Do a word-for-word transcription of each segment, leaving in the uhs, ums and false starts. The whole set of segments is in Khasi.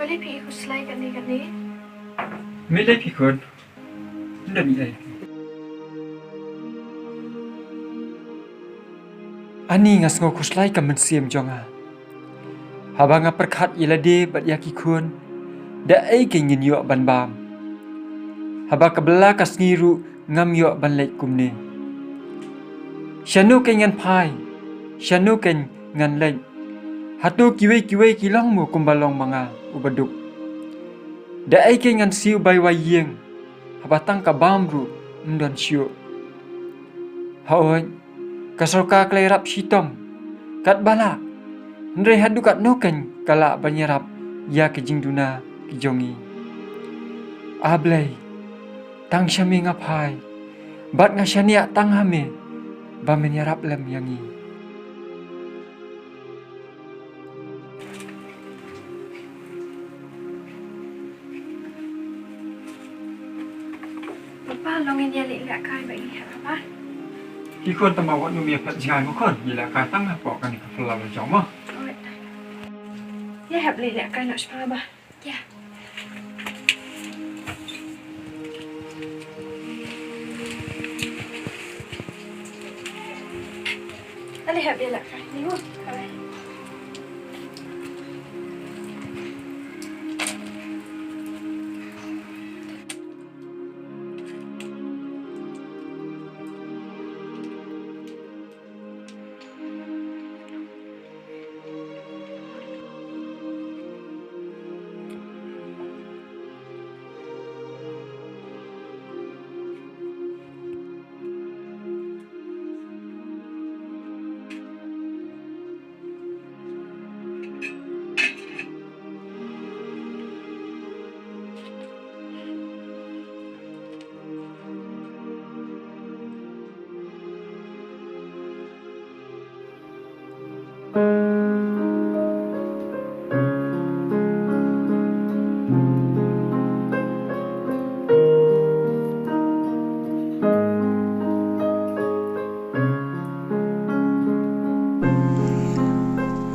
Balei phi khuslai katne katne? Me lei phi khun. Ynda ni ai. Ani nga sngew khuslai ka mynsiem jong nga. Haba nga pyrkhat ïa lade bad ïa ki khun, da ei kein ngin ïoh ban bam? Haba ka bylla ka sngi ruh ngam ïoh ban leit kumne. Shano kein ngan phai? Shano kein ngan leit? Hato kiwei kiwei ki long mo kumba long ma nga uba duk? Da ei kein ngan siew bai wai ïing, haba tang ka bam ruh ym don shuh? Haoid, ka sorkar ka la ïarap shitom katba lah, hynrei haduh katno kein ka lah ban ïarap ïa ka jingduna ka jong ngi? A Blei, tang sha me nga phai, bad nga shaniah tang ha me ba men ïarap lem ïa ngi. Papa, long ngin ïa leh lehkai ba ïa, Papa. Ki khun, tang ba wat nym ïa phet jngai mo khun, ïa lehkai tang hapoh kane ka phylla la jong mo. Oi. Ïa hap leh lehkai noh sha Papa. Ïa. Ale hap ïa lehkai ni mo. Oi.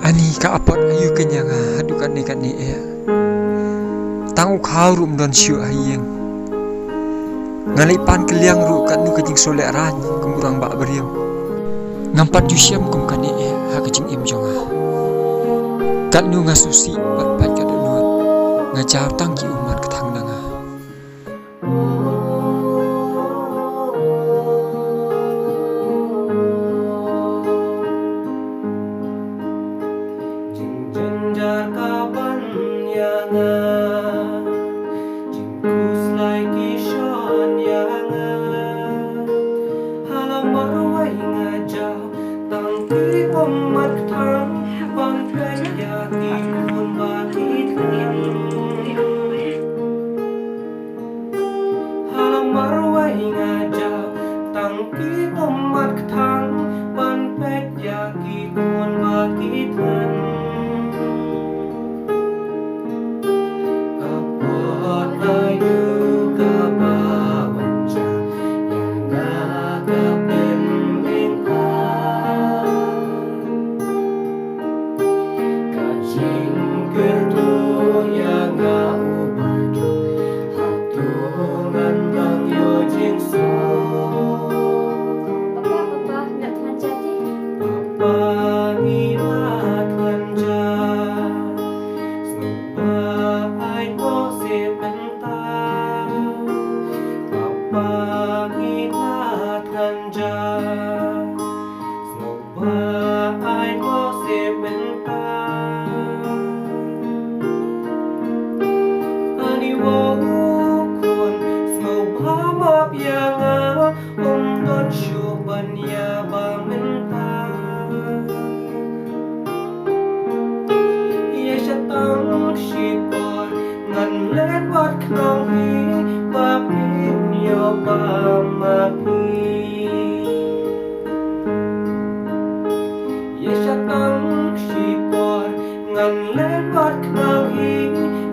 Ani ka apot aïu kein ïa nga haduh katne katne eh. Tang u khaw ruh ym don shuh ha ïing. Nga leit pan kylliang ruh katno ka jingsngewlehrain kum u rangbah briew. Ngam pat ju shem kum kane eh ha ka jingim jong nga. Katno nga sngewsih bad pait ka dohnud, nga jaw tang ki ummat ka thang na nga. Jingjynjar ka ban ïa nga, jingkhuslai ki shon ïa nga. Ha la marwei nga jaw tang ki ummat ka thang ban peit ïa ki khun ba ki thang. Ha la marwei nga jaw tang ki ummat ka thang ban peit ïa ki khun ba ki thang. Ka por aïu kaba wan jia ïa nga ka pynbeit. Ka jingkyrduh ïa nga uba duk, hato ngan dang ïoh jingsuk? Papa, papa, ngi la thngan ja te. Papa, ngi la thngan ja. Sngewbha ai noh seh mynta. Papa, ngi la thngan ja. Sngewbha ai noh seh mynta. Ani wa u khun, sngewbha map ïa nga, ym don shuh ban ïa bam mynta. Ïa sha tang shipor ngan leit wad khnang hi ba phin ïoh bam ma phi. Ïa sha tang shipor ngan leit wad khnang hi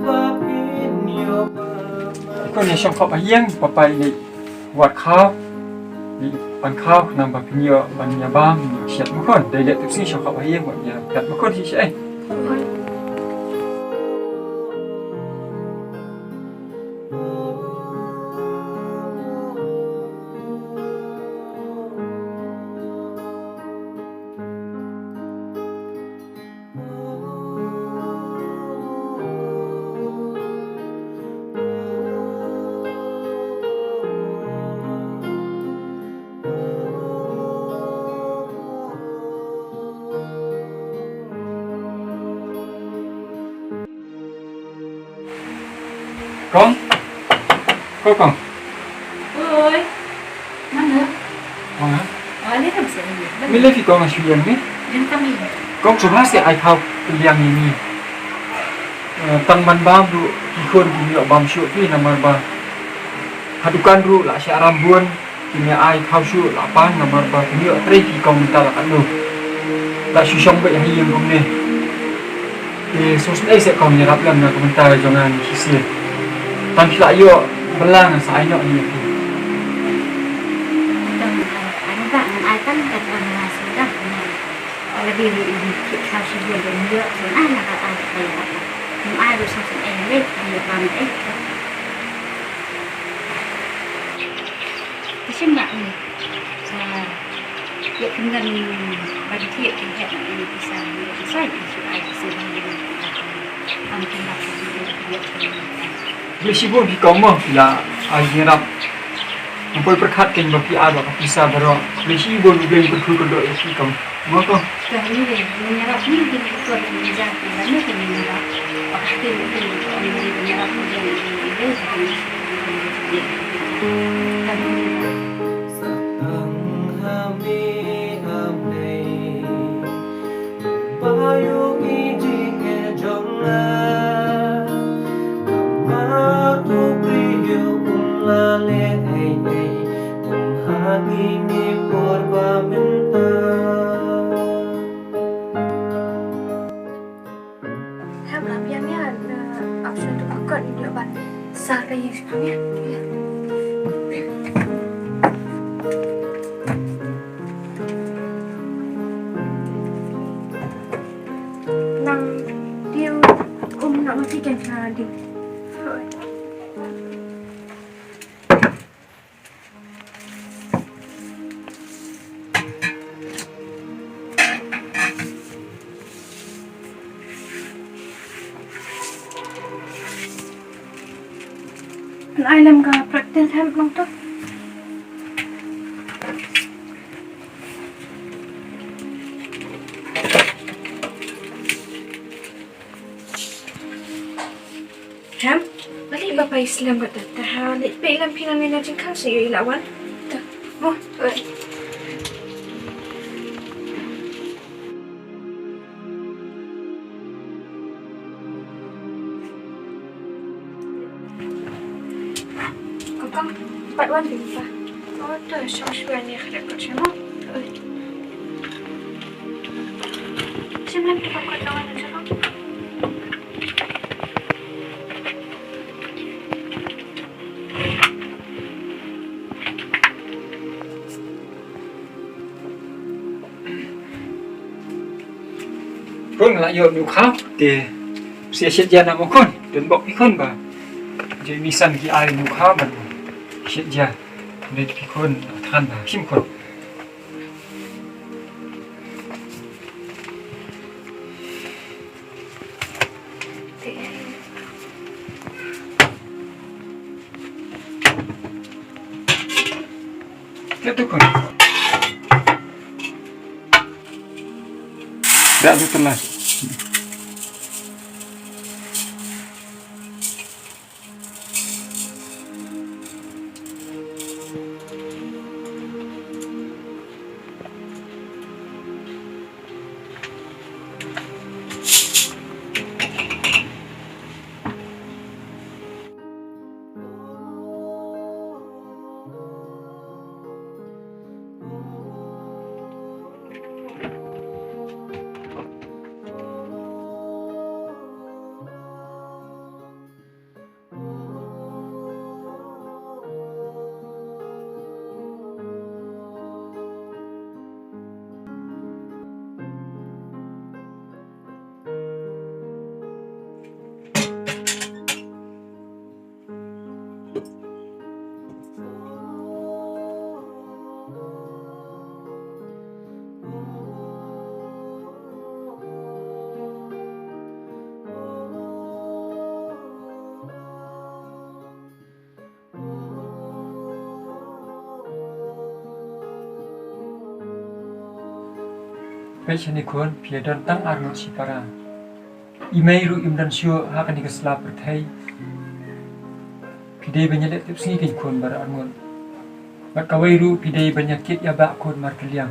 ba phin ïoh bam ma phi. Khun, ïa shong khop ha ïing, papa i leit wad khaw, i pan khaw khnang ba phin ïoh ban ïa bam ïa shet mo khun. Dei leit tu sngi shong khop ha ïing wat ïa phet mo khun shisha eh. Kong? Ko Kong? Oi. Mana? Mana? Wale kam sa ini. Mi le phi Kong shu ïeng ne? Ïeng kami. Kong shu ba sa ai khaw pynliang ïa ngi. Eh, tang man bam ruh ki khun kim ïoh bam shuh phi namar ba ha dukan ruh la shah ram bun. Kim ïa ai khaw shuh la pan namar ba kim ïoh trei phi Kong mynta la katno. La shu shong beit ha ïing kumne. Te sngewsynei seh Kong ïarap lem na ka bynta jong nga shisien. Tang phi la ïoh bylla nga sa ai noh ïa phi. Te shim bak ni. Sa ïoh pyngan ban thied ki hep na ini pisa ni pisa ni shu ai pisa ni. Am pyngan pisa ni. Khublei shibun phi Kong mo phi la ai ïarap. Nga poi pyrkhat kein ba phi ai ba ka pisa baroh. Khublei shibun, U Blei un kyrkhu kyrdoh ïa phi Kong. Mo Kong. Dah ni deh, menyerap ni dia betul menyerap ni, banyak yang menyerap. Pasti mungkin orang yang menyerap ni dia yang lebih. Hem, la biang ïa, na option tu ka kot ïa ban sar ka ïing sha phi ïa. Nang diu um nang mesti kan sa diu. Ai lem ka practice hem nang tu. Hem, bali ba pai slem ka ta ha leh pe lam phi nang ne na jingkhang sa ïoh i la wan. Ta. Mo. Oi. Kokong, pat wan bim pa. Oh, to shong shwa ni khare kot shemo. Oi. Shim lem tu kokot lawan shemo. Khun la ïoh nu kha te. Sia shet ja na mo khun. Don bok pi khun ba. Jai misan ki ai nu kha ban. Shet ja. Ne pi khun than ba. Shim khun. Dah tu kan. Dah tu telah. Peit shane khun, phi ïa don tang ar ngut shipara. I mei ruh im don shuh ha kane ka sla pyrthei. Phi dei ban ïaleh tipsngi kein khun baroh arngut. Bad kawei ruh phi dei ban ïakit ïabah khun markylliang.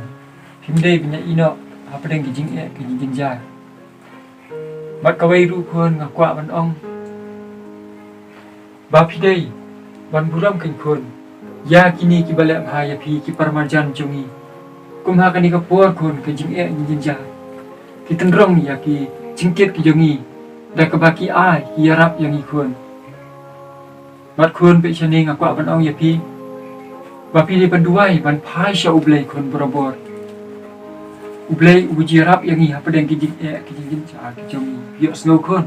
Phim dei ban ïa ïehnoh hapdeng ki jingeh ki jingjynjar. Bad kawei ruh khun nga kwah ban ong ba phi dei ban burom kein khun ïa kine kiba leh bha ïa phi, ki paramarjan jong ngi. Kum ha kane ka por khun ka jingeh jingjynjar, ki tynrong ïa ki jingkit ki jong ngi da kaba ki ai ki ïarap ïa ngi khun. Bad khun, peit shane, nga kwah ban ong ïa phi ba phi dei ban duwai ban phai sha U Blei khun barabor. U Blei u ju ïarap ïa ngi hapdeng ki jingeh ki jingjynjar ki jong ngi. Ïohsngew khun.